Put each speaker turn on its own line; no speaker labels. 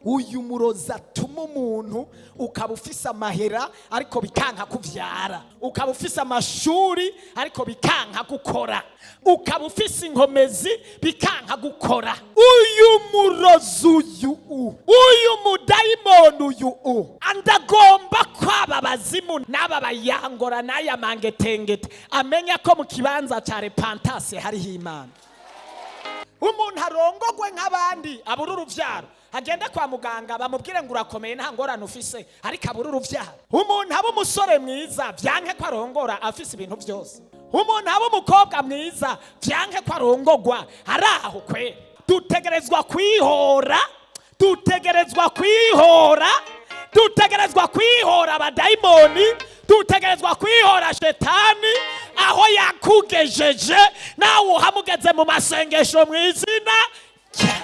Uyu murozi atuma umuntu ukaba ufise amahera ariko bikanka kuvyara, ukaba ufise amashuri ariko bikanka gukora, ukaba ufise inkomezi bikanka gukora. Uyu murozi uyu uyu mudayimoni uyu andagomba kwaba abazimu n'aba bayangora n'aya mangetengete amenya ko mu kibanza ca repantase hariho Imana. Umuntu arongogwe nk'abandi abura uruvyaro, agende kwa muganga bamubwire ngo urakomeye, nta ngorane ufise, ariko abura uruvyaro. Umuntu aba umusore mwiza vyanke ko arongora afise ibintu vyose. Umuntu aba umukobwa mwiza vyanke ko arongogwa ari aho kwe. Dutegerezwa kwihora, dutegerezwa kwihora, dutegerezwa kwihora abadayimoni, dutegerezwa kwihora shetani aho yakugejeje, nawe uhamugeze mu masengesho mu izina rya